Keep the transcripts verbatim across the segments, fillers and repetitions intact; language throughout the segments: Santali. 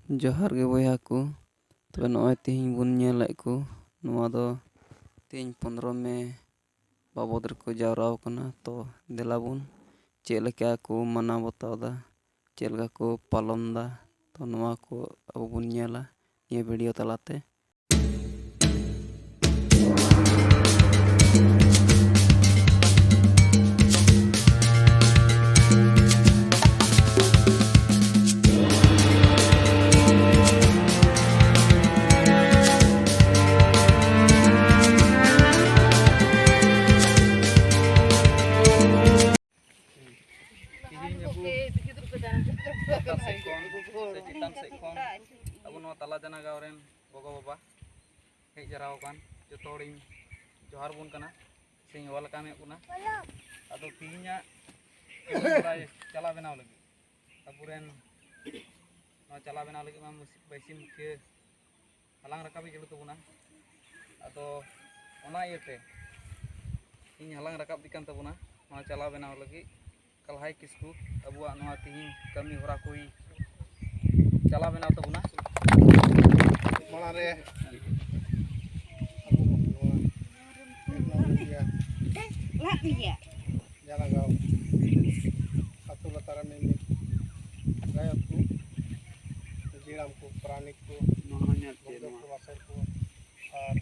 ᱡᱚᱦᱟᱨ ᱜᱮ ᱵᱚᱭᱦᱟ ᱠᱚ᱾ ᱛᱚᱵᱮ ᱱᱚᱜᱼᱚᱭ ᱛᱮᱦᱮᱧ ᱵᱚᱱ ᱧᱮᱞᱮᱫ ᱠᱚ, ᱱᱚᱣᱟ ᱫᱚ ᱛᱮᱦᱮᱧ ᱯᱚᱱᱫᱽᱨᱚ ᱢᱮ ᱵᱟᱵᱚᱫ ᱨᱮᱠᱚ ᱡᱟᱣᱨᱟ ᱟᱠᱟᱱᱟ᱾ ᱛᱚ ᱫᱮᱞᱟ ᱵᱚᱱ ᱪᱮᱫ ᱞᱮᱠᱟ ᱠᱚ ᱢᱟᱱᱟᱣ ᱵᱟᱛᱟᱣ ᱮᱫᱟ, ᱪᱮᱫ ᱞᱮᱠᱟ ᱠᱚ ᱯᱟᱞᱚᱱ ᱮᱫᱟ, ᱛᱚ ᱱᱚᱣᱟ ᱠᱚ ᱟᱵᱚ ᱵᱚᱱ ᱧᱮᱞᱟ ᱱᱤᱭᱟᱹ ᱵᱷᱤᱰᱤᱭᱳ ᱛᱟᱞᱟᱛᱮ᱾ ᱛᱮᱦᱮᱧ ᱟᱵᱚ ᱞᱟᱛᱟᱨ ᱥᱮᱫ ᱠᱷᱚᱱ ᱥᱮ ᱪᱮᱛᱟᱱ ᱥᱮᱫ ᱠᱷᱚᱱ ᱟᱵᱚ ᱱᱚᱣᱟ ᱛᱟᱞᱟ ᱡᱟᱱᱟ ᱜᱟᱶ ᱨᱮᱱ ᱜᱚᱜᱚ ᱵᱟᱵᱟ ᱦᱮᱡ ᱡᱟᱣᱨᱟ ᱟᱠᱟᱱ ᱡᱚᱛᱚ ᱦᱚᱲᱤᱧ ᱡᱚᱦᱟᱨ ᱟᱵᱚᱱ ᱠᱟᱱᱟ ᱥᱮᱧ welcome ᱮᱫ ᱵᱚᱱᱟ᱾ ᱟᱫᱚ ᱛᱮᱦᱮᱧᱟᱜ ᱠᱟᱹᱢᱤ ᱦᱚᱨᱟ ᱪᱟᱞᱟ ᱵᱮᱱᱟᱣ ᱞᱟᱹᱜᱤᱫ ᱟᱵᱚᱨᱮᱱ ᱱᱚᱣᱟ ᱪᱟᱞᱟ ᱵᱮᱱᱟᱣ ᱞᱟᱹᱜᱤᱫ ᱢᱟ ᱵᱟᱹᱭᱥᱤ ᱢᱩᱠᱷᱤᱭᱟᱹ ᱦᱟᱞᱟᱝ ᱨᱟᱠᱟᱵ ᱡᱟᱹᱨᱩᱲ ᱛᱟᱵᱚᱱᱟ᱾ ᱟᱫᱚ ᱚᱱᱟ ᱤᱭᱟᱹᱛᱮ ᱤᱧ ᱦᱟᱞᱟᱝ ᱨᱟᱠᱟᱵ ᱤᱫᱤ ᱠᱟᱱ ᱛᱟᱵᱚᱱᱟ ᱱᱚᱣᱟ ᱪᱟᱞᱟ ᱵᱮᱱᱟᱣ ᱞᱟᱹᱜᱤᱫ᱾ ᱠᱟᱞᱦᱟᱭ ᱠᱤᱥᱠᱩ ᱟᱵᱚᱣᱟᱜ ᱱᱚᱣᱟ ᱛᱮᱦᱮᱧ ᱠᱟᱹᱢᱤ ᱦᱚᱨᱟ ᱠᱚᱭ ᱪᱟᱞᱟ ᱵᱮᱱᱟᱣ ᱛᱟᱵᱚᱱᱟ᱾ ᱢᱟᱲᱟᱝ ᱨᱮ ᱟᱵᱚ ᱱᱚᱣᱟ ᱡᱟᱱᱟ ᱜᱟᱶ ᱟᱹᱛᱩ ᱞᱟᱛᱟᱨ ᱨᱮ ᱢᱤᱢᱤᱫ ᱜᱟᱭᱚᱠ ᱠᱚ, ᱡᱤᱲᱟᱢ ᱠᱚ, ᱯᱟᱨᱟᱱᱤᱠ ᱠᱚ, ᱵᱷᱚᱠᱛᱚ ᱠᱚ, ᱢᱟᱥᱮᱨ ᱠᱚ, ᱟᱨ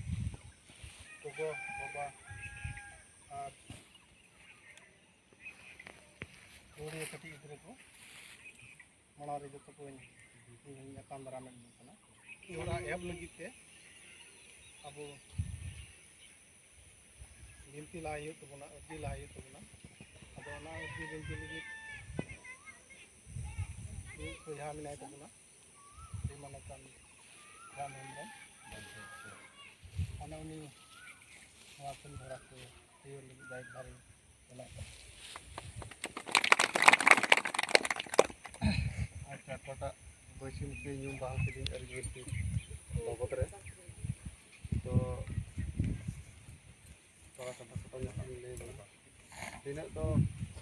ᱜᱚᱜᱚ ᱵᱟᱵᱟ ᱟᱨ ᱠᱩᱲᱤ ᱠᱟᱹᱴᱤᱡ ᱜᱤᱫᱽᱨᱟᱹ ᱠᱚ ᱢᱟᱲᱟᱝ ᱨᱮ ᱡᱚᱛᱚ ᱠᱚ ᱧᱟᱯᱟᱢ ᱫᱟᱨᱟᱢᱮᱫ ᱵᱚᱱ ᱠᱟᱱᱟ᱾ ᱚᱱᱟ ᱮᱦᱚᱵ ᱞᱟᱹᱜᱤᱫ ᱛᱮ ᱟᱵᱚ ᱵᱤᱱᱛᱤ ᱞᱟᱦᱟᱭ ᱦᱩᱭᱩᱜ ᱛᱟᱵᱚᱱᱟ, ᱟᱹᱨᱡᱤ ᱞᱟᱦᱟᱭ ᱦᱩᱭᱩᱜ ᱛᱟᱵᱚᱱᱟ᱾ ᱟᱫᱚ ᱚᱱᱟ ᱟᱹᱨᱡᱤ ᱵᱤᱱᱛᱤ ᱞᱟᱹᱜᱤᱫ ᱢᱤᱫ ᱵᱚᱭᱦᱟ ᱢᱮᱱᱟᱭ ᱛᱟᱵᱚᱱᱟ, ᱥᱨᱤᱢᱟᱱ ᱟᱪᱟᱨ ᱨᱟᱢ ᱦᱮᱢᱵᱨᱚᱢ᱾ ᱢᱟᱱᱮ ᱩᱱᱤ ᱱᱚᱣᱟ ᱠᱟᱹᱢᱤ ᱦᱚᱨᱟ ᱠᱚ ᱛᱮᱭᱟᱨ ᱞᱟᱹᱜᱤᱫ ᱫᱟᱭᱵᱷᱟᱨ ᱢᱮᱱᱟᱜ ᱛᱟᱭᱟ᱾ ᱟᱪᱪᱷᱟ, ᱚᱠᱟᱴᱟᱜ ᱵᱟᱹᱭᱥᱤᱢ ᱛᱮ ᱧᱩᱢ ᱵᱟᱦᱟᱞ ᱠᱤᱫᱤᱧ ᱟᱹᱨᱤ ᱵᱤᱱᱛᱤ ᱵᱟᱵᱚᱫ ᱨᱮ, ᱛᱚ ᱛᱷᱚᱲᱟ ᱠᱟᱛᱷᱟ ᱠᱷᱟᱴᱚ ᱧᱚᱜ ᱤᱧ ᱞᱟᱹᱭ ᱞᱮᱜᱮ᱾ ᱛᱤᱱᱟᱹᱜ ᱫᱚ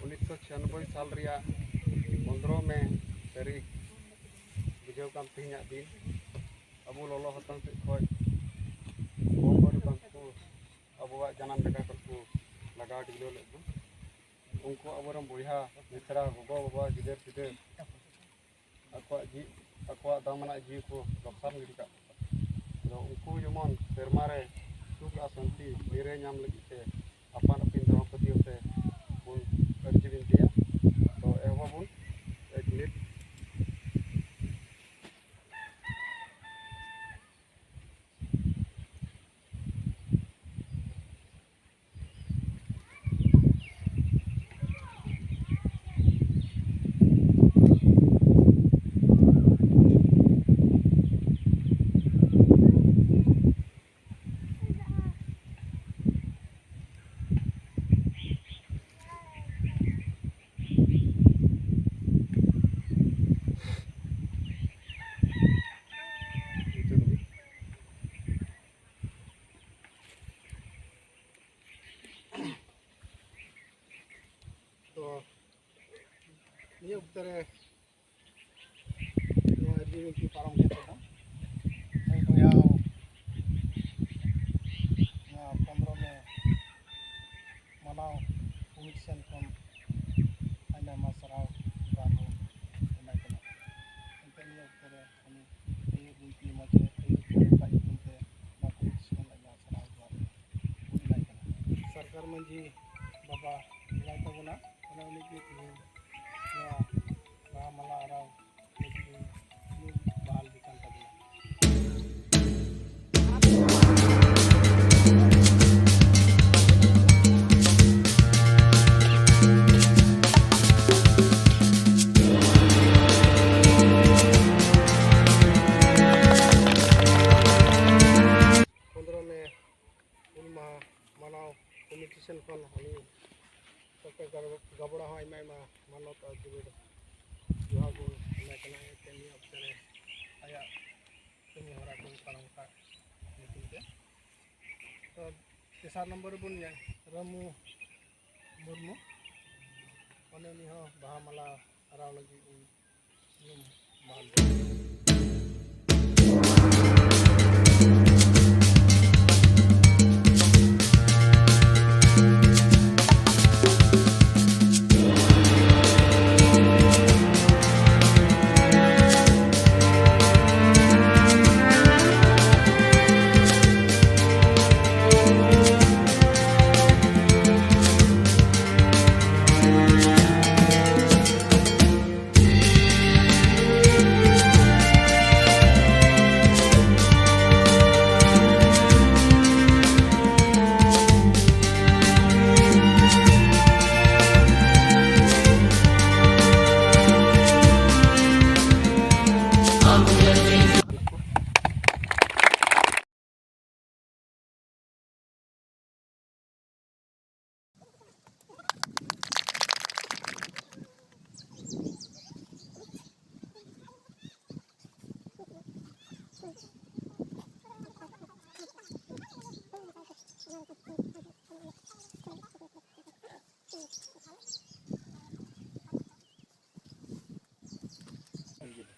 ᱩᱱᱤᱥᱥᱚ ᱪᱷᱤᱭᱟᱱᱚᱵᱵᱳᱭ ᱥᱟᱞ ᱨᱮᱭᱟᱜ ᱯᱚᱱᱫᱽᱨᱚ ᱢᱮ ᱛᱟᱹᱨᱤᱠᱷ ᱦᱩᱭᱩᱜ ᱠᱟᱱ ᱛᱮᱦᱮᱧᱟᱜ ᱫᱤᱱ ᱟᱵᱚ ᱞᱚᱞᱚ ᱦᱟᱛᱟᱝ ᱥᱮᱫ ᱠᱷᱚᱱ ᱵᱚᱝᱜᱚ ᱨᱮ ᱵᱟᱝ ᱠᱚ ᱟᱵᱚᱣᱟᱜ ᱡᱟᱱᱟᱢ ᱡᱟᱭᱜᱟ ᱠᱷᱚᱱ ᱠᱚ ᱞᱟᱜᱟᱣ ᱰᱤᱜᱽᱞᱟᱹᱣ ᱞᱮᱫ ᱵᱚᱱ᱾ ᱩᱱᱠᱩ ᱟᱵᱚᱨᱮᱱ ᱵᱚᱭᱦᱟ ᱢᱤᱥᱨᱟ, ᱜᱚᱜᱚ ᱵᱟᱵᱟ, ᱜᱤᱫᱟᱹᱨ ᱯᱤᱫᱟᱹᱨ ᱟᱠᱚᱣᱟᱜ ᱡᱤᱣᱤ, ᱟᱠᱚᱣᱟᱜ ᱫᱟᱢᱟᱱᱟᱜ ᱡᱤᱣᱤ ᱠᱚ ᱞᱚᱠᱥᱟᱱ ᱜᱤᱰᱤ ᱠᱟᱜ ᱠᱟᱱᱟ᱾ ᱟᱫᱚ ᱩᱱᱠᱩ ᱡᱮᱢᱚᱱ ᱥᱮᱨᱢᱟ ᱨᱮ ᱥᱩᱠ ᱟᱨ ᱥᱟᱱᱛᱤ ᱱᱤᱨᱟᱹᱭ ᱧᱟᱢ ᱞᱟᱹᱜᱤᱫ ᱛᱮ ᱟᱯᱟᱱ ᱟᱹᱯᱤᱱ ᱫᱷᱚᱨᱚᱢ ᱯᱟᱹᱛᱭᱟᱹᱣ ᱛᱮ ᱵᱚᱱ ᱟᱹᱨᱡᱤ ᱵᱤᱱᱛᱤᱭᱟ᱾ ᱛᱚ ᱮᱦᱚᱵ ᱟᱵᱚᱱ ᱮᱠ ᱢᱤᱱᱤᱴ᱾ ᱛᱚ ᱱᱤᱭᱟᱹ ᱚᱠᱛᱮ ᱨᱮ ᱱᱚᱣᱟ ᱟᱹᱨᱡᱤ ᱵᱤᱱᱛᱤ ᱯᱟᱨᱚᱢ ᱠᱮᱫ ᱛᱟᱵᱚᱱ ᱩᱱᱠᱩ ᱵᱚᱭᱦᱟ ᱱᱚᱣᱟ ᱯᱚᱱᱫᱽᱨᱚ ᱢᱮ ᱢᱟᱱᱟᱣ ᱠᱚᱢᱤᱴᱤ ᱥᱮᱱ ᱠᱷᱚᱱ ᱟᱭᱢᱟ ᱟᱭᱢᱟ ᱥᱟᱨᱦᱟᱣ ᱡᱚᱦᱟᱨ ᱵᱚᱱ ᱮᱢᱟᱭ ᱠᱟᱱᱟ᱾ ᱮᱱᱛᱮ ᱱᱤᱭᱟᱹ ᱚᱠᱛᱮ ᱨᱮ ᱩᱱᱤ ᱟᱹᱭᱩᱨ ᱵᱤᱱᱛᱤ ᱢᱚᱪᱮ ᱟᱹᱭᱩᱨ ᱠᱚ ᱨᱟᱠᱟᱵ ᱧᱩᱛᱩᱢ ᱛᱮ ᱱᱚᱣᱟ ᱠᱚᱢᱤᱴᱤ ᱥᱮᱱ ᱠᱷᱚᱱ ᱟᱭᱢᱟ ᱥᱟᱨᱦᱟᱣ ᱡᱚᱦᱟᱨ ᱵᱚᱱ ᱮᱢᱟᱭ ᱠᱟᱱᱟ᱾ ᱥᱚᱨᱠᱟᱨ ᱢᱟᱹᱡᱷᱤ ᱵᱟᱵᱟ ᱢᱮᱱᱟᱭ ᱛᱟᱵᱚᱱᱟ, ᱚᱱᱮ ᱩᱱᱤ ᱜᱮ ᱛᱮᱦᱮᱧ ᱱᱚᱣᱟ ᱵᱟᱦᱟ ᱢᱟᱞᱟ ᱟᱨᱟᱣ ᱞᱟᱹᱜᱤᱫ ᱤᱧ ᱵᱟᱦᱟᱞ ᱜᱮ ᱠᱟᱱ ᱛᱟᱵᱚᱱᱟ᱾ ᱯᱚᱱᱫᱽᱨᱚ ᱢᱮ ᱦᱩᱞ ᱢᱟᱦᱟ ᱢᱟᱱᱟᱣ ᱠᱚᱢᱤᱴᱤ ᱥᱮᱱ ᱠᱷᱚᱱ ᱩᱱᱤ ᱥᱚᱨᱠᱟᱨ ᱜᱟᱵ-, ᱜᱟᱵᱲᱟ ᱦᱚᱸ ᱟᱭᱢᱟ ᱟᱭᱢᱟ ᱢᱟᱱᱚᱛ ᱟᱨ ᱫᱩᱞᱟᱹᱲ ᱡᱚᱦᱟᱨ ᱵᱚᱱ ᱮᱢᱟᱭ ᱠᱟᱱᱟ᱾ ᱮᱱᱛᱮ ᱱᱤᱭᱟᱹ ᱚᱠᱛᱮ ᱨᱮ ᱟᱭᱟᱜ ᱠᱟᱹᱢᱤ ᱦᱚᱨᱟ ᱠᱚ ᱯᱟᱨᱚᱢ ᱠᱟᱜ ᱧᱩᱛᱩᱢ ᱛᱮ᱾ ᱛᱚ ᱛᱮᱥᱟᱨ ᱱᱚᱢᱵᱚᱨ ᱨᱮᱵᱚᱱ ᱧᱮᱞ ᱨᱟᱹᱢᱩ ᱢᱩᱨᱢᱩ, ᱚᱱᱮ ᱩᱱᱤ ᱦᱚᱸ ᱵᱟᱦᱟ ᱢᱟᱞᱟ ᱟᱨᱟᱣ ᱞᱟᱹᱜᱤᱫ ᱤᱧ ᱧᱩᱢ ᱵᱟᱦᱟᱞ ᱫᱟᱲᱮᱭᱟᱜᱼᱟ᱾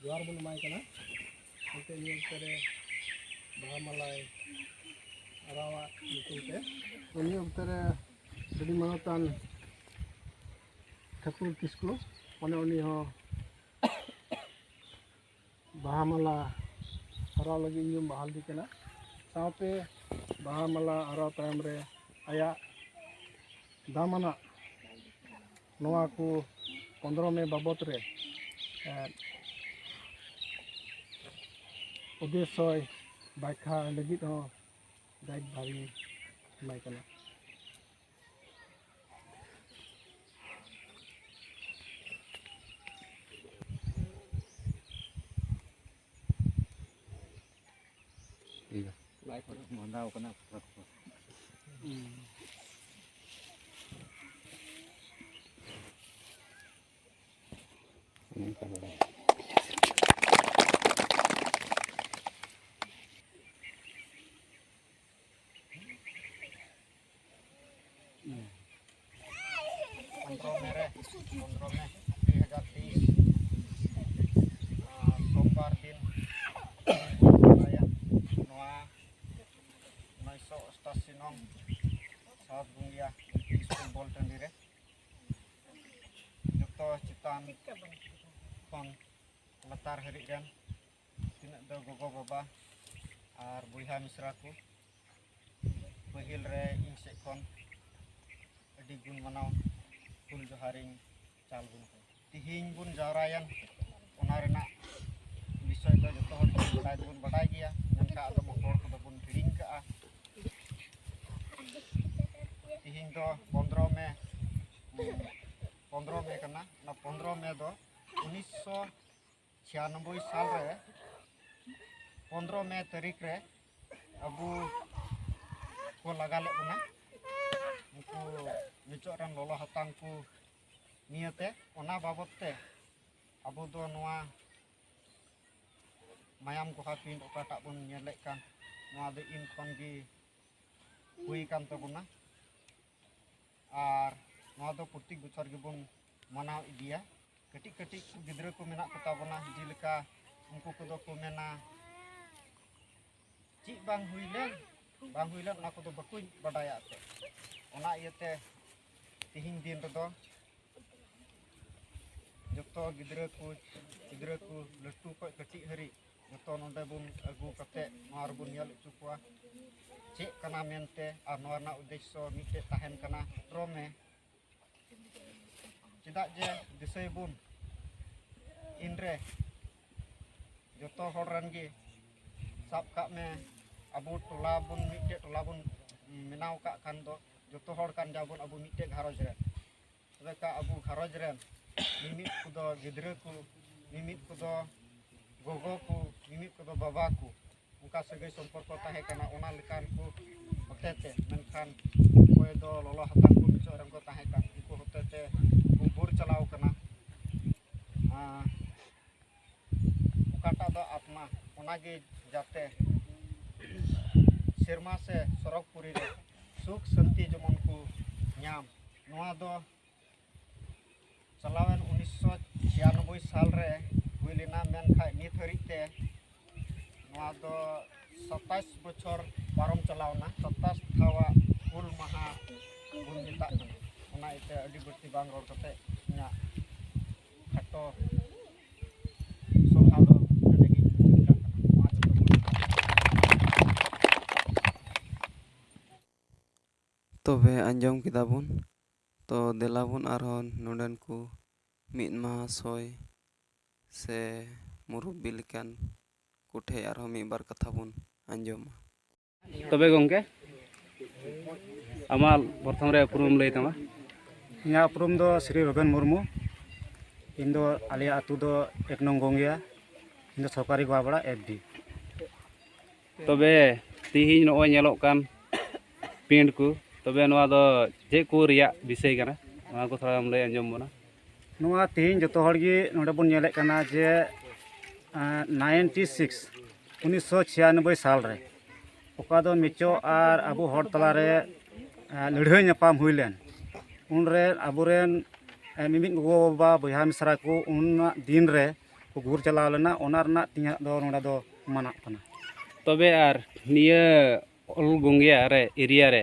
ᱡᱚᱦᱟᱨ ᱵᱚᱱ ᱮᱢᱟᱭ ᱠᱟᱱᱟ᱾ ᱮᱱᱛᱮ ᱱᱤᱭᱟᱹ ᱚᱠᱛᱮ ᱨᱮ ᱵᱟᱦᱟ ᱢᱟᱞᱟᱭ ᱟᱨᱟᱣᱟᱜ ᱧᱩᱛᱩᱢ ᱛᱮ᱾ ᱱᱤᱭᱟᱹ ᱚᱠᱛᱮ ᱨᱮ ᱟᱹᱰᱤ ᱢᱟᱱᱚᱛᱟᱱ ᱴᱷᱟᱹᱠᱩᱨ ᱠᱤᱥᱠᱩ, ᱚᱱᱮ ᱩᱱᱤ ᱦᱚᱸ ᱵᱟᱦᱟ ᱢᱟᱞᱟ ᱟᱨᱟᱣ ᱞᱟᱹᱜᱤᱫ ᱤᱧ ᱵᱟᱦᱟᱞ ᱤᱫᱤ ᱠᱟᱱᱟ᱾ ᱥᱟᱶᱛᱮ ᱵᱟᱦᱟ ᱢᱟᱞᱟ ᱟᱨᱟᱣ ᱛᱟᱭᱚᱢ ᱨᱮ ᱟᱭᱟᱜ ᱫᱟᱢᱟᱱᱟᱜ ᱱᱚᱣᱟ ᱠᱚ ᱯᱚᱱᱫᱽᱨᱚ ᱢᱮ ᱵᱟᱵᱚᱛ ᱨᱮ, ᱮᱸ, ᱩᱫᱽᱫᱮᱥᱥᱚᱭ ᱵᱟᱠᱷᱟ ᱞᱟᱹᱜᱤᱫ ᱦᱚᱸ ᱫᱟᱭᱤᱛ ᱵᱷᱟᱨᱤᱧ ᱮᱢᱟᱭ ᱠᱟᱱᱟ᱾ ᱢᱟᱸᱫᱟᱣ ᱠᱟᱱᱟ᱾ ᱯᱚᱱᱨᱚ ᱢᱮ ᱨᱮ, ᱯᱚᱱᱨᱚ ᱢᱮ ᱫᱩ ᱦᱟᱡᱟᱨ ᱛᱮᱭᱤᱥ, ᱟᱨ ᱥᱳᱢᱵᱟᱨ ᱫᱤᱱ ᱱᱚᱣᱟ ᱱᱚᱭᱥᱚ ᱚᱥᱴᱟᱥᱤ ᱱᱚᱝ ᱥᱟᱣᱩᱛᱷ ᱜᱩᱝᱜᱤᱭᱟ ᱥᱠᱩᱞ ᱵᱚᱞ ᱴᱟᱺᱰᱤ ᱨᱮ ᱡᱚᱛᱚ ᱪᱮᱛᱟᱱ ᱠᱷᱚᱱ ᱞᱟᱛᱟᱨ ᱦᱟᱹᱨᱤᱡ ᱨᱮᱱ ᱛᱤᱱᱟᱹᱜ ᱫᱚ ᱜᱚᱜᱚ ᱵᱟᱵᱟ ᱟᱨ ᱵᱚᱭᱦᱟ ᱢᱤᱥᱨᱟ ᱠᱚ, ᱯᱟᱹᱦᱤᱞ ᱨᱮ ᱤᱧ ᱥᱮᱫ ᱠᱷᱚᱱ ᱟᱹᱰᱤ ᱜᱩᱱ ᱢᱟᱱᱟᱣ ᱦᱩᱞ ᱡᱚᱦᱟᱨᱤᱧ ᱪᱟᱞ ᱟᱵᱚᱱ ᱠᱟᱱᱟ᱾ ᱛᱤᱦᱤᱧ ᱵᱚᱱ ᱡᱟᱣᱨᱟᱭᱮᱱ, ᱚᱱᱟ ᱨᱮᱱᱟᱜ ᱵᱤᱥᱚᱭ ᱫᱚ ᱡᱚᱛᱚ ᱦᱚᱲ ᱜᱮ ᱵᱟᱰᱟᱭ ᱫᱚᱵᱚᱱ ᱵᱟᱰᱟᱭ ᱜᱮᱭᱟ, ᱢᱮᱱᱠᱷᱟᱱ ᱟᱫᱚᱢ ᱦᱚᱲ ᱠᱚᱫᱚ ᱵᱚᱱ ᱦᱤᱲᱤᱧ ᱠᱟᱜᱼᱟ᱾ ᱛᱤᱦᱤᱧ ᱫᱚ ᱯᱚᱱᱫᱽᱨᱚ ᱢᱮ, ᱯᱚᱱᱫᱽᱨᱚ ᱢᱮ ᱠᱟᱱᱟ᱾ ᱚᱱᱟ ᱯᱚᱱᱫᱽᱨᱚ ᱢᱮ ᱫᱚ ᱩᱱᱤᱥᱥᱚ ᱪᱷᱤᱭᱟᱱᱚᱵᱵᱳᱭ ᱥᱟᱞ ᱨᱮ ᱯᱚᱱᱫᱽᱨᱚ ᱢᱮ ᱛᱟᱹᱨᱤᱠᱷ ᱨᱮ ᱟᱵᱚ ᱠᱚ ᱞᱟᱜᱟ ᱞᱮᱫ ᱵᱚᱱᱟ, ᱩᱱᱠᱩ ᱱᱤᱛᱚᱜ ᱨᱮᱱ ᱞᱚᱞᱚ ᱦᱟᱛᱟᱝ ᱠᱚ ᱱᱤᱭᱟᱹᱛᱮ᱾ ᱚᱱᱟ ᱵᱟᱵᱚᱛ ᱛᱮ ᱟᱵᱚ ᱫᱚ ᱱᱚᱣᱟ ᱢᱟᱭᱟᱢ ᱜᱚᱦᱟ ᱯᱤᱸᱰ ᱚᱠᱟᱴᱟᱜ ᱵᱚᱱ ᱧᱮᱞᱮᱫ ᱠᱟᱱ, ᱱᱚᱣᱟ ᱫᱚ ᱤᱱ ᱠᱷᱚᱱ ᱜᱮ ᱦᱩᱭ ᱟᱠᱟᱱ ᱛᱟᱵᱚᱱᱟ᱾ ᱟᱨ ᱱᱚᱣᱟ ᱫᱚ ᱯᱨᱚᱛᱮᱠ ᱵᱚᱪᱷᱚᱨ ᱜᱮᱵᱚᱱ ᱢᱟᱱᱟᱣ ᱤᱫᱤᱭᱟ᱾ ᱠᱟᱹᱴᱤᱡ ᱠᱟᱹᱴᱤᱡ ᱠᱚ ᱜᱤᱫᱽᱨᱟᱹ ᱠᱚ ᱢᱮᱱᱟᱜ ᱠᱚᱛᱟ ᱵᱚᱱᱟ, ᱡᱮᱞᱮᱠᱟ ᱩᱱᱠᱩ ᱠᱚᱫᱚ ᱠᱚ ᱢᱮᱱᱟ, "ᱪᱮᱫ ᱵᱟᱝ ᱦᱩᱭ ᱞᱮᱱ, ᱵᱟᱝ ᱦᱩᱭ ᱞᱮᱱ, ᱚᱱᱟ ᱠᱚᱫᱚ ᱵᱟᱠᱚ ᱵᱟᱰᱟᱭᱟ ᱮᱱᱛᱮᱫ᱾" ᱚᱱᱟ ᱤᱭᱟᱹᱛᱮ ᱛᱮᱦᱮᱧ ᱫᱤᱱ ᱨᱮᱫᱚ ᱡᱚᱛᱚ ᱜᱤᱫᱽᱨᱟᱹ ᱠᱚ, ᱜᱤᱫᱽᱨᱟᱹ ᱠᱚ ᱞᱟᱹᱴᱩ ᱠᱷᱚᱱ ᱠᱟᱹᱴᱤᱡ ᱦᱟᱹᱨᱤᱡ ᱡᱚᱛᱚ ᱱᱚᱰᱮ ᱵᱚᱱ ᱟᱹᱜᱩ ᱠᱟᱛᱮᱫ ᱱᱚᱣᱟ ᱨᱮᱵᱚᱱ ᱧᱮᱞ ᱦᱚᱪᱚ ᱠᱚᱣᱟ ᱪᱮᱫ ᱠᱟᱱᱟ ᱢᱮᱱᱛᱮ᱾ ᱟᱨ ᱱᱚᱣᱟ ᱨᱮᱱᱟᱜ ᱩᱫᱽᱫᱮᱥᱥᱚ ᱢᱤᱫᱴᱮᱡ ᱛᱟᱦᱮᱱ ᱠᱟᱱᱟ ᱫᱷᱚᱨᱚᱢ ᱮ, ᱪᱮᱫᱟᱜ ᱡᱮ ᱫᱤᱥᱟᱹᱭ ᱵᱚᱱ ᱤᱱᱨᱮ ᱡᱚᱛᱚ ᱦᱚᱲ ᱨᱮᱱ ᱜᱮ, ᱥᱟᱵ ᱠᱟᱜ ᱢᱮ, ᱟᱵᱚ ᱴᱚᱞᱟ ᱵᱚᱱ, ᱢᱤᱫᱴᱮᱡ ᱴᱚᱞᱟ ᱵᱚᱱ ᱵᱮᱱᱟᱣ ᱠᱟᱜ ᱠᱷᱟᱱ ᱫᱚ ᱡᱚᱛᱚ ᱦᱚᱲ ᱠᱟᱱ ᱜᱮᱭᱟᱵᱚᱱ ᱟᱵᱚ ᱢᱤᱫᱴᱮᱡ ᱜᱷᱟᱨᱚᱸᱡᱽ ᱨᱮᱱ᱾ ᱛᱚᱵᱮ ᱠᱷᱟᱱ ᱟᱵᱚ ᱜᱷᱟᱨᱚᱸᱡᱽ ᱨᱮᱱ ᱢᱤᱢᱤᱫ ᱠᱚᱫᱚ ᱜᱤᱫᱽᱨᱟᱹ ᱠᱚ, ᱢᱤᱢᱤᱫ ᱠᱚᱫᱚ ᱜᱚᱜᱚ ᱠᱚ, ᱢᱤᱢᱤᱫ ᱠᱚᱫᱚ ᱵᱟᱵᱟ ᱠᱚ, ᱚᱱᱠᱟ ᱥᱟᱹᱜᱟᱹᱭ ᱥᱚᱢᱯᱚᱨᱠᱚ ᱛᱟᱦᱮᱸ ᱠᱟᱱᱟ᱾ ᱚᱱᱟ ᱞᱮᱠᱟᱱ ᱠᱚ ᱦᱚᱛᱮ ᱛᱮ, ᱢᱮᱱᱠᱷᱟᱱ ᱚᱠᱚᱭ ᱫᱚ ᱞᱚᱞᱚ ᱦᱟᱛᱟᱝ ᱠᱚ ᱢᱤᱪᱚᱜ ᱨᱮᱱ ᱠᱚ ᱛᱟᱦᱮᱸ ᱠᱟᱱ, ᱩᱱᱠᱩ ᱦᱚᱛᱮ ᱛᱮ ᱠᱚ ᱵᱩᱨ ᱪᱟᱞᱟᱣ ᱠᱟᱱᱟ᱾ ᱟᱨ ᱚᱠᱟᱴᱟᱜ ᱫᱚ ᱟᱛᱢᱟ, ᱚᱱᱟᱜᱮ ᱡᱟᱛᱮ ᱥᱮᱨᱢᱟ ᱥᱮ ᱥᱚᱨᱚᱜᱽ ᱯᱩᱨᱤ ᱨᱮ ᱥᱩᱠ ᱥᱟᱹᱱᱛᱤ ᱡᱮᱢᱚᱱ ᱠᱚ ᱧᱟᱢ᱾ ᱱᱚᱣᱟ ᱫᱚ ᱪᱟᱞᱟᱣᱮᱱ ᱩᱱᱤᱥᱥᱚ ᱪᱷᱤᱭᱟᱱᱚᱵᱵᱳᱭ ᱥᱟᱞ ᱨᱮ ᱦᱩᱭ ᱞᱮᱱᱟ, ᱢᱮᱱᱠᱷᱟᱱ ᱱᱤᱛ ᱦᱟᱹᱨᱤᱡ ᱛᱮ ᱱᱚᱣᱟ ᱫᱚ ᱥᱟᱛᱟᱥ ᱵᱚᱪᱷᱚᱨ ᱯᱟᱨᱚᱢ ᱪᱟᱞᱟᱣᱱᱟ, ᱥᱟᱛᱟᱥ ᱫᱷᱟᱣᱟᱜ ᱦᱩᱞ ᱢᱟᱦᱟ ᱵᱚᱱ ᱢᱮᱛᱟᱜ ᱠᱟᱱᱟ᱾ ᱚᱱᱟ ᱤᱭᱟᱹᱛᱮ ᱟᱹᱰᱤ ᱵᱟᱹᱲᱛᱤ ᱵᱟᱝ ᱨᱚᱲ ᱠᱟᱛᱮ ᱤᱧᱟᱹᱜ ᱠᱷᱟᱴᱚ ᱥᱚᱵᱷᱟ ᱫᱚ ᱱᱚᱰᱮ ᱜᱤᱧ ᱢᱩᱪᱟᱹᱫ ᱠᱟᱜ ᱠᱟᱱᱟ᱾ ᱢᱟ ᱡᱚᱛᱚ ᱠᱚ ᱛᱚᱵᱮ ᱟᱸᱡᱚᱢ ᱠᱮᱫᱟ ᱵᱚᱱ, ᱛᱚ ᱫᱮᱞᱟ ᱵᱚᱱ ᱟᱨᱦᱚᱸ ᱱᱚᱰᱮᱱ ᱠᱚ ᱢᱤᱫ ᱢᱟᱦᱟᱥᱚᱭ ᱥᱮ ᱢᱩᱨᱩᱵᱵᱤ ᱞᱮᱠᱟᱱ ᱠᱚᱴᱷᱮᱡ ᱟᱨᱦᱚᱸ ᱢᱤᱫ ᱵᱟᱨ ᱠᱟᱛᱷᱟ ᱵᱚᱱ ᱟᱸᱡᱚᱢᱟ᱾ ᱛᱚᱵᱮ ᱜᱚᱢᱠᱮ, ᱟᱢᱟᱜ ᱯᱨᱚᱛᱷᱚᱢ ᱨᱮ ᱩᱯᱨᱩᱢ ᱞᱟᱹᱭ ᱛᱟᱢᱟ᱾ ᱤᱧᱟᱹᱜ ᱩᱯᱨᱩᱢ ᱫᱚ ᱥᱨᱤ ᱨᱚᱵᱮᱱ ᱢᱩᱨᱢᱩ᱾ ᱤᱧ ᱫᱚ, ᱟᱞᱮᱭᱟᱜ ᱟᱹᱛᱩ ᱫᱚ ᱮᱠ ᱱᱚᱝ ᱜᱚᱝᱜᱮᱭᱟ᱾ ᱤᱧ ᱫᱚ ᱥᱚᱨᱠᱟᱨᱤ ᱜᱳᱣᱟᱵᱟᱲᱟ ᱮᱯᱷ ᱰᱤ᱾ ᱛᱚᱵᱮ ᱛᱤᱦᱤᱧ ᱱᱚᱜᱼᱚᱭ ᱧᱮᱞᱚᱜ ᱠᱟᱱ ᱯᱤᱸᱰ ᱠᱚ, ᱛᱚᱵᱮ ᱱᱚᱣᱟ ᱫᱚ ᱪᱮᱫ ᱠᱚ ᱨᱮᱭᱟᱜ ᱵᱤᱥᱚᱭ ᱠᱟᱱᱟ? ᱱᱚᱣᱟ ᱠᱚ ᱛᱷᱚᱲᱟᱢ ᱞᱟᱹᱭ ᱟᱸᱡᱚᱢ ᱵᱚᱱᱟ᱾ ᱱᱚᱣᱟ ᱛᱤᱦᱤᱧ ᱡᱚᱛᱚ ᱦᱚᱲ ᱜᱮ ᱱᱚᱰᱮ ᱵᱚᱱ ᱧᱮᱞᱮᱫ ᱠᱟᱱᱟ ᱡᱮ ᱱᱟᱭᱤᱱᱴᱤ ᱥᱤᱠᱥ, ᱩᱱᱤᱥᱥᱚ ᱪᱷᱤᱭᱟᱱᱚᱵᱵᱳᱭ ᱥᱟᱞ ᱨᱮ, ᱚᱠᱟ ᱫᱚ ᱢᱤᱪᱚ ᱟᱨ ᱟᱵᱚ ᱦᱚᱲ ᱛᱟᱞᱟᱨᱮ ᱞᱟᱹᱲᱦᱟᱹᱭ ᱧᱟᱯᱟᱢ ᱦᱩᱭ ᱞᱮᱱ, ᱩᱱᱨᱮ ᱟᱵᱚᱨᱮᱱ ᱢᱤᱢᱤᱫ ᱜᱚᱜᱚ ᱵᱟᱵᱟ, ᱵᱚᱭᱦᱟ ᱢᱤᱥᱨᱟ ᱠᱚ ᱩᱱᱟᱜ ᱫᱤᱱ ᱨᱮ ᱠᱚ ᱜᱩᱨ ᱪᱟᱞᱟᱣ ᱞᱮᱱᱟ, ᱚᱱᱟ ᱨᱮᱱᱟᱜ ᱛᱮᱦᱮᱧᱟᱜ ᱫᱚ ᱱᱚᱰᱮ ᱫᱚ ᱢᱟᱱᱟᱜ ᱠᱟᱱᱟ᱾ ᱛᱚᱵᱮ ᱟᱨ ᱱᱤᱭᱟᱹ ᱚᱞ ᱜᱚᱝᱜᱮᱭᱟ ᱨᱮ, ᱮᱨᱤᱭᱟ ᱨᱮ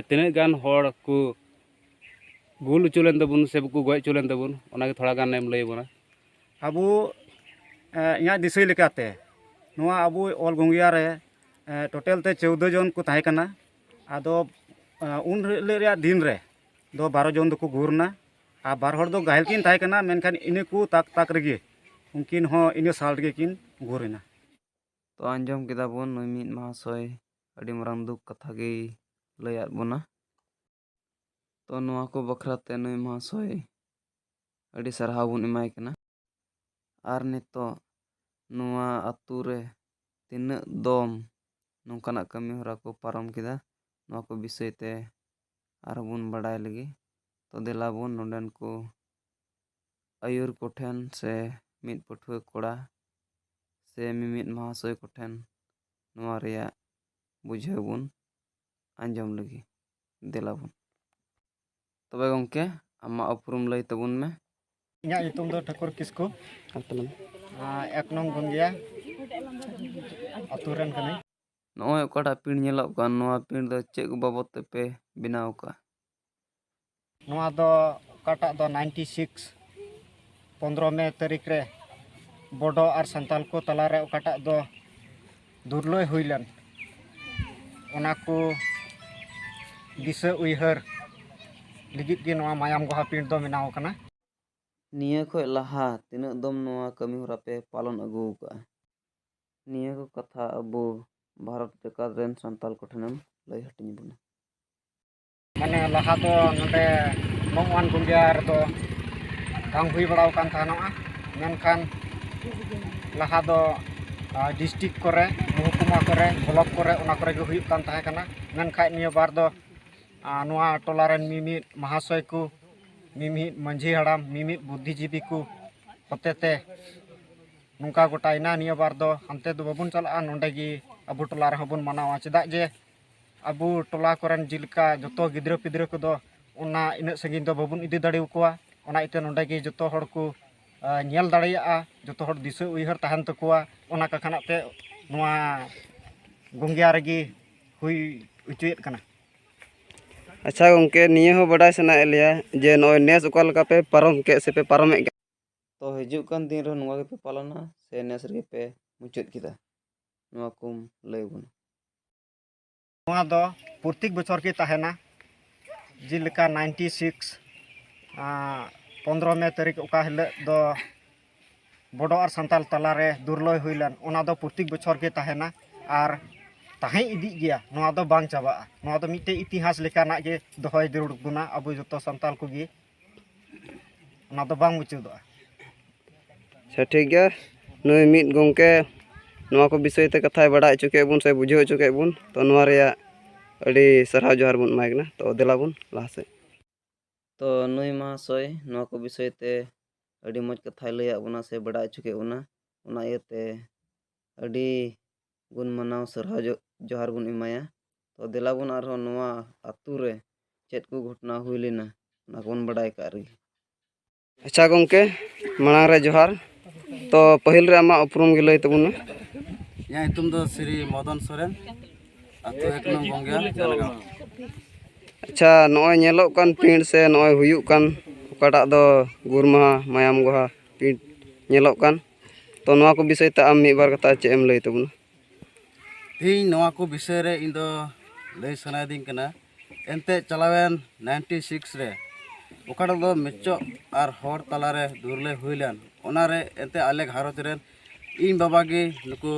ᱛᱤᱱᱟᱹᱜ ᱜᱟᱱ ᱦᱚᱲ ᱠᱚ ᱜᱩᱞ ᱦᱚᱪᱚ ᱞᱮᱱ ᱛᱟᱵᱚᱱ ᱥᱮ ᱵᱟᱠᱚ ᱜᱚᱡ ᱦᱚᱪᱚ ᱞᱮᱱ ᱛᱟᱵᱚᱱ, ᱚᱱᱟᱜᱮ ᱛᱷᱚᱲᱟ ᱜᱟᱱ ᱮᱢ ᱞᱟᱹᱭ ᱟᱵᱚᱱᱟ᱾ ᱟᱵᱚ, ᱮ, ᱤᱧᱟᱹᱜ ᱫᱤᱥᱟᱹᱭ ᱞᱮᱠᱟᱛᱮ, ᱱᱚᱣᱟ ᱟᱵᱚ ᱚᱞ ᱜᱚᱝᱜᱮᱭᱟ ᱨᱮ, ᱮ, ᱴᱳᱴᱟᱞ ᱛᱮ ᱪᱳᱫᱽᱫᱳ ᱡᱚᱱ ᱠᱚ ᱛᱟᱦᱮᱸ ᱠᱟᱱᱟ᱾ ᱟᱫᱚ, ᱮ, ᱩᱱ ᱦᱤᱞᱳᱜ ᱨᱮᱭᱟᱜ ᱫᱤᱱ ᱨᱮ ᱫᱚ ᱵᱟᱨᱚ ᱡᱚᱱ ᱫᱚᱠᱚ ᱜᱩᱨ ᱮᱱᱟ, ᱟᱨ ᱵᱟᱨ ᱦᱚᱲ ᱫᱚ ᱜᱷᱟᱭᱮᱞ ᱠᱤᱱ ᱛᱟᱦᱮᱸ ᱠᱟᱱᱟ, ᱢᱮᱱᱠᱷᱟᱱ ᱤᱱᱟᱹ ᱠᱚ ᱛᱟᱠ ᱛᱟᱠ ᱨᱮᱜᱮ ᱩᱱᱠᱤᱱ ᱦᱚᱸ ᱤᱱᱟᱹ ᱥᱟᱞ ᱨᱮᱜᱮ ᱠᱤᱱ ᱜᱩᱨ ᱮᱱᱟ᱾ ᱛᱚ, ᱟᱸᱡᱚᱢ ᱠᱮᱫᱟ ᱵᱚᱱ ᱱᱩᱭ ᱢᱤᱫ ᱢᱟᱦᱟᱥᱚᱭ ᱟᱹᱰᱤ ᱢᱟᱨᱟᱝ ᱫᱩᱠ ᱠᱟᱛᱷᱟ ᱜᱮᱭ ᱞᱟᱹᱭᱟᱫ ᱵᱚᱱᱟ᱾ ᱛᱚ, ᱱᱚᱣᱟ ᱠᱚ ᱵᱟᱠᱷᱨᱟ ᱛᱮ ᱱᱩᱭ ᱢᱟᱦᱟᱥᱚᱭ ᱟᱹᱰᱤ ᱥᱟᱨᱦᱟᱣ ᱵᱚᱱ ᱮᱢᱟᱭ ᱠᱟᱱᱟ᱾ ᱟᱨ ᱱᱤᱛᱚᱜ ᱱᱚᱣᱟ ᱟᱹᱛᱩ ᱨᱮ ᱛᱤᱱᱟᱹᱜ ᱫᱚᱢ ᱱᱚᱝᱠᱟᱱᱟᱜ ᱠᱟᱹᱢᱤ ᱦᱚᱨᱟ ᱠᱚ ᱯᱟᱨᱚᱢ ᱠᱮᱫᱟ, ᱱᱚᱣᱟ ᱠᱚ ᱵᱤᱥᱚᱭ ᱛᱮ ᱟᱨᱦᱚᱸ ᱵᱚᱱ ᱵᱟᱰᱟᱭ ᱞᱟᱹᱜᱤᱫ᱾ ᱛᱚ, ᱫᱮᱞᱟ ᱵᱚᱱ ᱱᱚᱰᱮᱱ ᱠᱚ ᱟᱹᱭᱩᱨ ᱠᱚᱴᱷᱮᱱ ᱥᱮ ᱢᱤᱫ ᱯᱟᱹᱴᱷᱩᱣᱟᱹ ᱠᱚᱲᱟ ᱥᱮ ᱢᱤᱢᱤᱫ ᱢᱟᱦᱟᱥᱚᱭ ᱠᱚᱴᱷᱮᱱ ᱱᱚᱣᱟ ᱨᱮᱭᱟᱜ ᱵᱩᱡᱷᱟᱹᱣ ᱵᱚᱱ ᱟᱸᱡᱚᱢ ᱞᱟᱹᱜᱤᱫ᱾ ᱫᱮᱞᱟ ᱵᱚᱱ᱾ ᱛᱚᱵᱮ ᱜᱚᱢᱠᱮ, ᱟᱢᱟᱜ ᱩᱯᱨᱩᱢ ᱞᱟᱹᱭ ᱛᱟᱵᱚᱱ ᱢᱮ᱾ ᱤᱧᱟᱹᱜ ᱧᱩᱛᱩᱢ ᱫᱚ ᱴᱷᱟᱹᱠᱩᱨ ᱠᱤᱥᱠᱩ, ᱟᱨ ᱛᱟᱞᱟᱝ᱾ ᱟᱨ ᱮᱠ ᱱᱚᱝ ᱜᱚᱝᱜᱮᱭᱟ ᱟᱹᱛᱩ ᱨᱮᱱ ᱠᱟᱹᱱᱟᱹᱧ᱾ ᱱᱚᱜᱼᱚᱭ ᱚᱠᱟᱴᱟᱜ ᱯᱤᱲ ᱧᱮᱞᱚᱜ ᱠᱟᱱ, ᱱᱚᱣᱟ ᱯᱤᱲ ᱫᱚ ᱪᱮᱫ ᱠᱚ ᱵᱟᱵᱚᱫ ᱛᱮᱯᱮ ᱵᱮᱱᱟᱣ ᱟᱠᱟᱫᱼᱟ? ᱱᱚᱣᱟ ᱫᱚ ᱚᱠᱟᱴᱟᱜ ᱫᱚ ᱱᱟᱭᱤᱱᱴᱤ ᱥᱤᱠᱥ, ᱯᱚᱱᱫᱽᱨᱚ ᱢᱮ ᱛᱟᱹᱨᱤᱠᱷ ᱨᱮ ᱵᱚᱰᱚ ᱟᱨ ᱥᱟᱱᱛᱟᱞ ᱠᱚ ᱛᱟᱞᱟᱨᱮ ᱚᱠᱟᱴᱟᱜ ᱫᱚ ᱫᱩᱨᱞᱟᱹᱭ ᱦᱩᱭ ᱞᱮᱱ, ᱚᱱᱟ ᱠᱚ ᱫᱤᱥᱟᱹ ᱩᱭᱦᱟᱹᱨ ᱞᱟᱹᱜᱤᱫ ᱜᱮ ᱱᱚᱣᱟ ᱢᱟᱭᱟᱢ ᱜᱚᱦᱟ ᱯᱤᱲ ᱫᱚ ᱵᱮᱱᱟᱣ ᱟᱠᱟᱱᱟ᱾ ᱱᱤᱭᱟᱹ ᱠᱷᱚᱱ ᱞᱟᱦᱟ ᱛᱤᱱᱟᱹᱜ ᱫᱚᱢ ᱱᱚᱣᱟ ᱠᱟᱹᱢᱤ ᱦᱚᱨᱟ ᱯᱮ ᱯᱟᱞᱚᱱ ᱟᱹᱜᱩ ᱟᱠᱟᱫᱼᱟ? ᱱᱤᱭᱟᱹ ᱠᱚ ᱠᱟᱛᱷᱟ ᱟᱵᱚ ᱵᱷᱟᱨᱚᱛ ᱡᱟᱠᱟᱛ ᱨᱮᱱ ᱥᱟᱱᱛᱟᱲ ᱠᱚᱴᱷᱮᱱᱮᱢ ᱞᱟᱹᱭ ᱦᱟᱹᱴᱤᱧ ᱟᱵᱚᱱᱟ᱾ ᱢᱟᱱᱮ, ᱞᱟᱦᱟ ᱫᱚ ᱱᱚᱰᱮ ᱱᱚᱜᱼᱚᱣᱟᱱ ᱜᱚᱝᱜᱮᱭᱟ ᱨᱮᱫᱚ ᱵᱟᱝ ᱦᱩᱭ ᱵᱟᱲᱟᱣ ᱟᱠᱟᱱ ᱛᱟᱦᱮᱱᱚᱜᱼᱟ, ᱢᱮᱱᱠᱷᱟᱱ ᱞᱟᱦᱟ ᱫᱚ, ᱟ, ᱰᱤᱥᱴᱨᱤᱠᱴ ᱠᱚᱨᱮ, ᱢᱚᱦᱠᱩᱢᱟ ᱠᱚᱨᱮ, ᱵᱞᱚᱠ ᱠᱚᱨᱮ, ᱚᱱᱟ ᱠᱚᱨᱮ ᱜᱮ ᱦᱩᱭᱩᱜ ᱠᱟᱱ ᱛᱟᱦᱮᱸ ᱠᱟᱱᱟ᱾ ᱢᱮᱱᱠᱷᱟᱱ ᱱᱤᱭᱟᱹ ᱵᱟᱨ ᱫᱚ, ᱟ, ᱱᱚᱣᱟ ᱴᱚᱞᱟ ᱨᱮᱱ ᱢᱤᱢᱤᱫ ᱢᱟᱦᱟᱥᱚᱭ ᱠᱚ, ᱢᱤᱢᱤᱫ ᱢᱟᱹᱡᱷᱤ ᱦᱟᱲᱟᱢ, ᱢᱤᱢᱤᱫ ᱵᱩᱫᱽᱫᱷᱤᱡᱤᱵᱤ ᱠᱚ ᱦᱚᱛᱮᱛᱮ ᱱᱚᱝᱠᱟ ᱜᱚᱴᱟᱭᱮᱱᱟ, ᱱᱤᱭᱟᱹ ᱵᱟᱨ ᱫᱚ ᱦᱟᱱᱛᱮ ᱫᱚ ᱵᱟᱵᱚᱱ ᱪᱟᱞᱟᱜᱼᱟ, ᱱᱚᱸᱰᱮ ᱜᱮ ᱟᱵᱚ ᱴᱚᱞᱟ ᱨᱮᱦᱚᱸ ᱵᱚᱱ ᱢᱟᱱᱟᱣᱟ᱾ ᱪᱮᱫᱟᱜ ᱡᱮ ᱟᱵᱚ ᱴᱚᱞᱟ ᱠᱚᱨᱮᱱ ᱡᱮᱞᱮᱠᱟ ᱡᱚᱛᱚ ᱜᱤᱫᱽᱨᱟᱹ ᱯᱤᱫᱽᱨᱟᱹ ᱠᱚᱫᱚ ᱚᱱᱟ ᱤᱱᱟᱹᱜ ᱥᱟᱺᱜᱤᱧ ᱫᱚ ᱵᱟᱵᱚᱱ ᱤᱫᱤ ᱫᱟᱲᱮᱭᱟᱠᱚᱣᱟ᱾ ᱚᱱᱟ ᱤᱭᱟᱹᱛᱮ ᱱᱚᱸᱰᱮ ᱜᱮ ᱡᱚᱛᱚ ᱦᱚᱲ ᱠᱚ, ᱟ, ᱧᱮᱞ ᱫᱟᱲᱮᱭᱟᱜᱼᱟ, ᱡᱚᱛᱚ ᱦᱚᱲ ᱫᱤᱥᱟᱹ ᱩᱭᱦᱟᱹᱨ ᱛᱟᱦᱮᱱ ᱛᱟᱠᱚᱣᱟ᱾ ᱚᱱᱟ ᱠᱟᱠᱷᱟᱱᱟᱜ ᱛᱮ ᱱᱚᱣᱟ ᱜᱚᱝᱜᱤᱭᱟ ᱨᱮᱜᱮ ᱦᱩᱭ ᱦᱚᱪᱚᱭᱮᱫ ᱠᱟᱱᱟ᱾ ᱟᱪᱪᱷᱟ ᱜᱚᱢᱠᱮ, ᱱᱤᱭᱟᱹ ᱦᱚᱸ ᱵᱟᱰᱟᱭ ᱥᱟᱱᱟᱭᱮᱫ ᱞᱮᱭᱟ ᱡᱮ ᱱᱚᱜᱼᱚᱭ ᱱᱮᱥ ᱚᱠᱟ ᱞᱮᱠᱟ ᱯᱮ ᱯᱟᱨᱚᱢ ᱠᱮᱫ ᱥᱮ ᱯᱮ ᱯᱟᱨᱚᱢᱮᱫ ᱜᱮᱭᱟ? ᱛᱚ ᱦᱤᱡᱩᱜ ᱠᱟᱱ ᱫᱤᱱ ᱨᱮᱦᱚᱸ ᱱᱚᱣᱟ ᱜᱮᱯᱮ ᱯᱟᱞᱚᱱᱟ ᱥᱮ ᱱᱮᱥ ᱨᱮᱜᱮ ᱯᱮ ᱢᱩᱪᱟᱹᱫ ᱠᱮᱫᱟ? ᱱᱚᱣᱟ ᱠᱚᱢ ᱞᱟᱹᱭ ᱟᱵᱚᱱᱟ᱾ ᱱᱚᱣᱟ ᱫᱚ ᱯᱨᱚᱛᱮᱠ ᱵᱚᱪᱷᱚᱨ ᱜᱮ ᱛᱟᱦᱮᱱᱟ, ᱡᱮᱞᱮᱠᱟ ᱱᱟᱭᱤᱱᱴᱤ ᱥᱤᱠᱥ, ᱟᱸ, ᱯᱚᱱᱫᱽᱨᱚ ᱢᱮ ᱛᱟᱹᱨᱤᱠᱷ, ᱚᱠᱟ ᱦᱤᱞᱳᱜ ᱫᱚ ᱵᱚᱰᱚ ᱟᱨ ᱥᱟᱱᱛᱟᱞ ᱛᱟᱞᱟᱨᱮ ᱫᱩᱨᱞᱟᱹᱭ ᱦᱩᱭ ᱞᱮᱱ, ᱚᱱᱟ ᱫᱚ ᱯᱨᱚᱛᱮᱠ ᱵᱚᱪᱷᱚᱨ ᱜᱮ ᱛᱟᱦᱮᱱᱟ ᱟᱨ ᱛᱟᱦᱮᱸ ᱤᱫᱤᱜ ᱜᱮᱭᱟ᱾ ᱱᱚᱣᱟ ᱫᱚ ᱵᱟᱝ ᱪᱟᱵᱟᱜᱼᱟ᱾ ᱱᱚᱣᱟ ᱫᱚ ᱢᱤᱫᱴᱮᱡ ᱤᱛᱤᱦᱟᱥ ᱞᱮᱠᱟᱱᱟᱜ ᱜᱮ ᱫᱚᱦᱚᱭ ᱡᱟᱹᱨᱩᱲ ᱵᱚᱱᱟ ᱟᱵᱚ ᱡᱚᱛᱚ ᱥᱟᱱᱛᱟᱞ ᱠᱚᱜᱮ᱾ ᱚᱱᱟ ᱫᱚ ᱵᱟᱝ ᱢᱩᱪᱟᱹᱫᱚᱜᱼᱟ᱾ ᱟᱪᱪᱷᱟ, ᱴᱷᱤᱠ ᱜᱮᱭᱟ᱾ ᱱᱩᱭ ᱢᱤᱫ ᱜᱚᱢᱠᱮ ᱱᱚᱣᱟ ᱠᱚ ᱵᱤᱥᱚᱭ ᱛᱮ ᱠᱟᱛᱷᱟᱭ ᱵᱟᱲᱟᱭ ᱦᱚᱪᱚ ᱠᱮᱫ ᱵᱚᱱ ᱥᱮ ᱵᱩᱡᱷᱟᱹᱣ ᱦᱚᱪᱚ ᱠᱮᱫ ᱵᱚᱱ, ᱛᱚ ᱱᱚᱣᱟ ᱨᱮᱭᱟᱜ ᱟᱹᱰᱤ ᱥᱟᱨᱦᱟᱣ ᱡᱚᱦᱟᱨ ᱵᱚᱱ ᱮᱢᱟᱭ ᱠᱟᱱᱟ᱾ ᱛᱚ ᱫᱮᱞᱟ ᱵᱚᱱ ᱞᱟᱦᱟ ᱥᱮᱫ᱾ ᱛᱚ ᱱᱩᱭ ᱢᱟᱦᱟᱥᱚᱭ ᱱᱚᱣᱟ ᱠᱚ ᱵᱤᱥᱚᱭ ᱛᱮ ᱟᱹᱰᱤ ᱢᱚᱡᱽ ᱠᱟᱛᱷᱟᱭ ᱞᱟᱹᱭᱟᱫ ᱵᱚᱱᱟ ᱥᱮ ᱵᱟᱲᱟᱭ ᱦᱚᱪᱚ ᱠᱮᱫ ᱵᱚᱱᱟ᱾ ᱚᱱᱟ ᱤᱭᱟᱹᱛᱮ ᱟᱹᱰᱤ ᱜᱩᱱ ᱢᱟᱱᱟᱣ ᱥᱟᱨᱦᱟᱣ ᱡᱚ-, ᱡᱚᱦᱟᱨ ᱵᱚᱱ ᱮᱢᱟᱭᱟ᱾ ᱛᱚ ᱫᱮᱞᱟ ᱵᱚᱱ ᱟᱨᱦᱚᱸ ᱱᱚᱣᱟ ᱟᱹᱛᱩ ᱨᱮ ᱪᱮᱫ ᱠᱚ ᱜᱷᱚᱴᱚᱱᱟ ᱦᱩᱭ ᱞᱮᱱᱟ, ᱚᱱᱟ ᱠᱚᱵᱚᱱ ᱵᱟᱲᱟᱭ ᱠᱟᱜ ᱨᱮᱜᱮ᱾ ᱟᱪᱪᱷᱟ ᱜᱚᱢᱠᱮ, ᱢᱟᱲᱟᱝ ᱨᱮ ᱡᱚᱦᱟᱨ᱾ ᱛᱚ ᱯᱟᱹᱦᱤᱞ ᱨᱮ ᱟᱢᱟᱜ ᱩᱯᱨᱩᱢ ᱜᱮ ᱞᱟᱹᱭ ᱛᱟᱵᱚᱱ ᱢᱮ᱾ ᱤᱧᱟᱹᱜ ᱧᱩᱛᱩᱢ ᱫᱚ ᱥᱨᱤ ᱢᱚᱫᱚᱱ ᱥᱚᱨᱮᱱ, ᱟᱹᱛᱩ ᱮᱠ ᱱᱚᱝ ᱜᱚᱝᱜᱟ, ᱡᱷᱟᱲᱜᱨᱟᱢ᱾ ᱟᱪᱪᱷᱟ, ᱱᱚᱜᱼᱚᱭ ᱧᱮᱞᱚᱜ ᱠᱟᱱ ᱯᱤᱲ ᱥᱮ ᱱᱚᱜᱼᱚᱭ ᱦᱩᱭᱩᱜ ᱠᱟᱱ ᱚᱠᱟᱴᱟᱜ ᱫᱚ ᱜᱩᱨ ᱢᱟᱦᱟ, ᱢᱟᱭᱟᱢ ᱜᱚᱦᱟ ᱯᱤᱲ ᱧᱮᱞᱚᱜ ᱠᱟᱱ, ᱛᱚ ᱱᱚᱣᱟ ᱠᱚ ᱵᱤᱥᱚᱭ ᱛᱮ ᱟᱢ ᱢᱤᱫ ᱵᱟᱨ ᱠᱟᱛᱷᱟ ᱪᱮᱫ ᱮᱢ ᱞᱟᱹᱭ ᱛᱟᱵᱚᱱᱟ? ᱛᱮᱦᱮᱧ ᱱᱚᱣᱟ ᱠᱚ ᱵᱤᱥᱚᱭ ᱨᱮ ᱤᱧ ᱫᱚ ᱞᱟᱹᱭ ᱥᱟᱱᱟᱭᱤᱫᱤᱧ ᱠᱟᱱᱟ᱾ ᱮᱱᱛᱮᱫ ᱪᱟᱞᱟᱣᱮᱱ ᱱᱟᱭᱤᱱᱴᱤ ᱥᱤᱠᱥ ᱨᱮ ᱚᱠᱟᱴᱟᱜ ᱫᱚ ᱢᱮᱪᱚᱜ ᱟᱨ ᱦᱚᱲ ᱛᱟᱞᱟᱨᱮ ᱫᱩᱨᱞᱟᱹᱭ ᱦᱩᱭ ᱞᱮᱱ, ᱚᱱᱟᱨᱮ ᱮᱱᱛᱮᱫ ᱟᱞᱮ ᱜᱷᱟᱨᱚᱸᱡᱽ ᱨᱮᱱ ᱤᱧ ᱵᱟᱵᱟ ᱜᱮ ᱱᱩᱠᱩ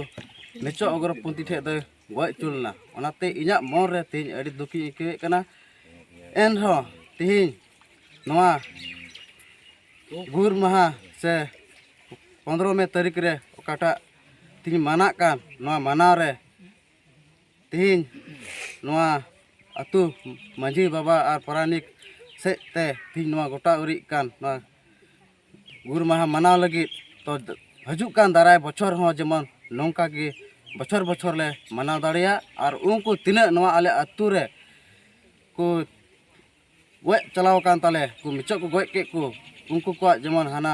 ᱢᱮᱪᱚᱜ ᱩᱜᱨᱚᱯᱚᱱᱛᱷᱤ ᱴᱷᱮᱱ ᱫᱚᱭ ᱜᱚᱡ ᱦᱚᱪᱚ ᱞᱮᱱᱟ᱾ ᱚᱱᱟᱛᱮ ᱤᱧᱟᱹᱜ ᱢᱚᱱ ᱨᱮ ᱛᱮᱦᱮᱧ ᱟᱹᱰᱤ ᱫᱩᱠᱤᱧ ᱟᱹᱭᱠᱟᱹᱣᱮᱫ ᱠᱟᱱᱟ᱾ ᱮᱱᱨᱮᱦᱚᱸ ᱛᱮᱦᱮᱧ ᱱᱚᱣᱟ ᱜᱩᱨ ᱢᱟᱦᱟ ᱥᱮ ᱯᱚᱱᱫᱽᱨᱚ ᱢᱮ ᱛᱟᱹᱨᱤᱠᱷ ᱨᱮ ᱚᱠᱟᱴᱟᱜ ᱛᱮᱦᱮᱧ ᱢᱟᱱᱟᱜ ᱠᱟᱱ, ᱱᱚᱣᱟ ᱢᱟᱱᱟᱣ ᱨᱮ ᱛᱮᱦᱮᱧ ᱱᱚᱣᱟ ᱟᱹᱛᱩ ᱢᱟᱹᱡᱷᱤ ᱵᱟᱵᱟ ᱟᱨ ᱯᱟᱨᱟᱱᱤᱠ ᱥᱮᱫ ᱛᱮ ᱛᱮᱦᱮᱧ ᱱᱚᱣᱟ ᱜᱚᱴᱟ ᱩᱨᱤᱡ ᱠᱟᱱ ᱱᱚᱣᱟ ᱜᱩᱨ ᱢᱟᱦᱟ ᱢᱟᱱᱟᱣ ᱞᱟᱹᱜᱤᱫ ᱛᱚ ᱦᱤᱡᱩᱜ ᱠᱟᱱ ᱫᱟᱨᱟᱭ ᱵᱚᱪᱷᱚᱨ ᱦᱚᱸ ᱡᱮᱢᱚᱱ ᱱᱚᱝᱠᱟ ᱜᱮ ᱵᱚᱪᱷᱚᱨ ᱵᱚᱪᱷᱚᱨ ᱞᱮ ᱢᱟᱱᱟᱣ ᱫᱟᱲᱮᱭᱟᱜ᱾ ᱟᱨ ᱩᱱᱠᱩ ᱛᱤᱱᱟᱹᱜ ᱱᱚᱣᱟ ᱟᱞᱮ ᱟᱹᱛᱩ ᱨᱮ ᱠᱚ ᱜᱚᱡ ᱪᱟᱞᱟᱣ ᱟᱠᱟᱱ ᱛᱟᱞᱮ, ᱠᱚ ᱢᱤᱪᱚᱜ ᱠᱚ ᱜᱚᱡ ᱠᱮᱫ ᱠᱚ, ᱩᱱᱠᱩ ᱠᱚᱣᱟᱜ ᱡᱮᱢᱚᱱ ᱦᱟᱱᱟ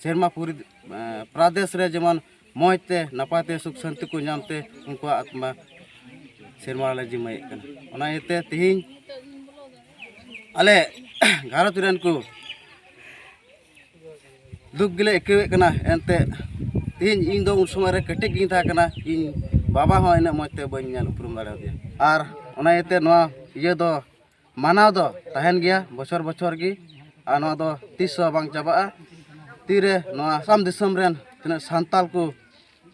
ᱥᱮᱨᱢᱟ ᱯᱩᱨᱤ, ᱮ, ᱯᱨᱟᱫᱮᱥ ᱨᱮ ᱡᱮᱢᱚᱱ ᱢᱚᱡᱽ ᱛᱮ ᱱᱟᱯᱟᱭ ᱛᱮ ᱥᱩᱠ ᱥᱟᱱᱛᱤ ᱠᱚ ᱧᱟᱢ ᱛᱮ ᱩᱱᱠᱩᱣᱟᱜ ᱟᱛᱢᱟ ᱥᱮᱨᱢᱟ ᱨᱮᱞᱮ ᱡᱤᱢᱟᱹᱭᱮᱫ ᱠᱟᱱᱟ᱾ ᱚᱱᱟ ᱤᱭᱟᱹᱛᱮ ᱛᱮᱦᱮᱧ ᱟᱞᱮ ᱜᱷᱟᱨᱚᱸᱡᱽ ᱨᱮᱱ ᱠᱚ ᱫᱩᱠ ᱜᱮᱞᱮ ᱟᱹᱭᱠᱟᱹᱣᱮᱫ ᱠᱟᱱᱟ᱾ ᱮᱱᱛᱮᱫ ᱛᱮᱦᱮᱧ ᱤᱧ ᱫᱚ ᱩᱱ ᱥᱚᱢᱚᱭ ᱨᱮ ᱠᱟᱹᱴᱤᱡ ᱜᱤᱧ ᱛᱟᱦᱮᱸ ᱠᱟᱱᱟ, ᱤᱧ ᱵᱟᱵᱟ ᱦᱚᱸ ᱤᱱᱟᱹᱜ ᱢᱚᱡᱽ ᱛᱮ ᱵᱟᱹᱧ ᱧᱮᱞ ᱩᱯᱨᱩᱢ ᱫᱟᱲᱮᱭᱟᱫᱮᱭᱟ᱾ ᱟᱨ ᱚᱱᱟ ᱤᱭᱟᱹᱛᱮ ᱱᱚᱣᱟ ᱤᱭᱟᱹ ᱫᱚ ᱢᱟᱱᱟᱣ ᱫᱚ ᱛᱟᱦᱮᱱ ᱜᱮᱭᱟ ᱵᱚᱪᱷᱚᱨ ᱵᱚᱪᱷᱚᱨ ᱜᱮ, ᱟᱨ ᱱᱚᱣᱟ ᱫᱚ ᱛᱤᱥ ᱦᱚᱸ ᱵᱟᱝ ᱪᱟᱵᱟᱜᱼᱟ᱾ ᱛᱤᱨᱮ ᱱᱚᱣᱟ ᱟᱥᱟᱢ ᱫᱤᱥᱚᱢ ᱨᱮᱱ ᱛᱤᱱᱟᱹᱜ ᱥᱟᱱᱛᱟᱞ ᱠᱚ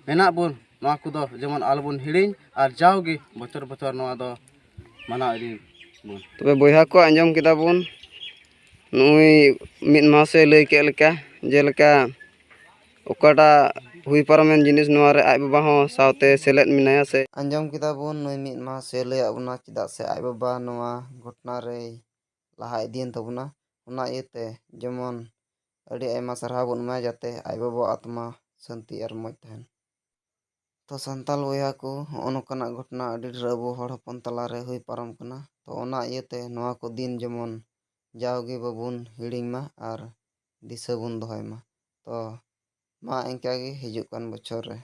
ᱢᱮᱱᱟᱜ ᱵᱚᱱ, ᱱᱚᱣᱟ ᱠᱚᱫᱚ ᱡᱮᱢᱚᱱ ᱟᱞᱚᱵᱚᱱ ᱦᱤᱲᱤᱧ ᱟᱨ ᱡᱟᱣᱜᱮ ᱵᱚᱪᱷᱚᱨ ᱵᱚᱪᱷᱚᱨ ᱱᱚᱣᱟ ᱫᱚ ᱢᱟᱱᱟᱣ ᱤᱫᱤ ᱵᱚᱱ᱾ ᱛᱚᱵᱮ ᱵᱚᱭᱦᱟ ᱠᱚ, ᱟᱸᱡᱚᱢ ᱠᱮᱫᱟ ᱵᱚᱱ ᱱᱩᱭ ᱢᱤᱫ ᱢᱟᱦᱟᱥᱚᱭ ᱞᱟᱹᱭ ᱠᱮᱫ ᱞᱮᱠᱟ, ᱡᱮᱞᱮᱠᱟ ᱚᱠᱟᱴᱟᱜ ᱦᱩᱭ ᱯᱟᱨᱚᱢᱮᱱ ᱡᱤᱱᱤᱥ, ᱱᱚᱣᱟ ᱨᱮ ᱟᱡ ᱵᱟᱵᱟ ᱦᱚᱸ ᱥᱟᱶᱛᱮ ᱥᱮᱞᱮᱫ ᱢᱮᱱᱟᱭᱟ ᱥᱮ᱾ ᱟᱸᱡᱚᱢ ᱠᱮᱫᱟ ᱵᱚᱱ ᱱᱩᱭ ᱢᱤᱫ ᱢᱟᱦᱟᱥᱚᱭ ᱞᱟᱹᱭᱟᱫ ᱵᱚᱱᱟ ᱪᱮᱫᱟᱜ ᱥᱮ ᱟᱡ ᱵᱟᱵᱟ ᱱᱚᱣᱟ ᱜᱷᱚᱴᱚᱱᱟ ᱨᱮᱭ ᱞᱟᱦᱟ ᱤᱫᱤᱭᱮᱱ ᱛᱟᱵᱚᱱᱟ᱾ ᱚᱱᱟ ᱤᱭᱟᱹᱛᱮ ᱡᱮᱢᱚᱱ ᱟᱹᱰᱤ ᱟᱭᱢᱟ ᱥᱟᱨᱦᱟᱣ ᱵᱚᱱ ᱮᱢᱟᱭᱟ, ᱡᱟᱛᱮ ᱟᱡ ᱵᱟᱵᱟᱣᱟᱜ ᱟᱛᱢᱟ ᱥᱟᱹᱱᱛᱤ ᱟᱨ ᱢᱚᱡᱽ ᱛᱟᱦᱮᱱ᱾ ᱛᱚ ᱥᱟᱱᱛᱟᱞ ᱵᱚᱭᱦᱟ ᱠᱚ, ᱦᱚᱸᱜᱼᱚ ᱱᱚᱝᱠᱟᱱᱟᱜ ᱜᱷᱚᱴᱚᱱᱟ ᱟᱹᱰᱤ ᱰᱷᱮᱨ ᱟᱵᱚ ᱦᱚᱲ ᱦᱚᱯᱚᱱ ᱛᱟᱞᱟᱨᱮ ᱦᱩᱭ ᱯᱟᱨᱚᱢ ᱠᱟᱱᱟ᱾ ᱛᱚ ᱚᱱᱟ ᱤᱭᱟᱹᱛᱮ ᱱᱚᱣᱟ ᱠᱚ ᱫᱤᱱ ᱡᱮᱢᱚᱱ ᱡᱟᱣᱜᱮ ᱵᱟᱵᱚᱱ ᱦᱤᱲᱤᱧ ᱢᱟ ᱟᱨ ᱫᱤᱥᱟᱹ ᱵᱚᱱ ᱫᱚᱦᱚᱭ ᱢᱟ᱾ ᱛᱚ ᱢᱟ ᱤᱱᱠᱟᱹ ᱜᱮ ᱦᱤᱡᱩᱜ ᱠᱟᱱ ᱵᱚᱪᱷᱚᱨ ᱨᱮ᱾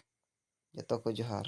ᱡᱚᱛᱚ ᱠᱚ ᱡᱚᱦᱟᱨ᱾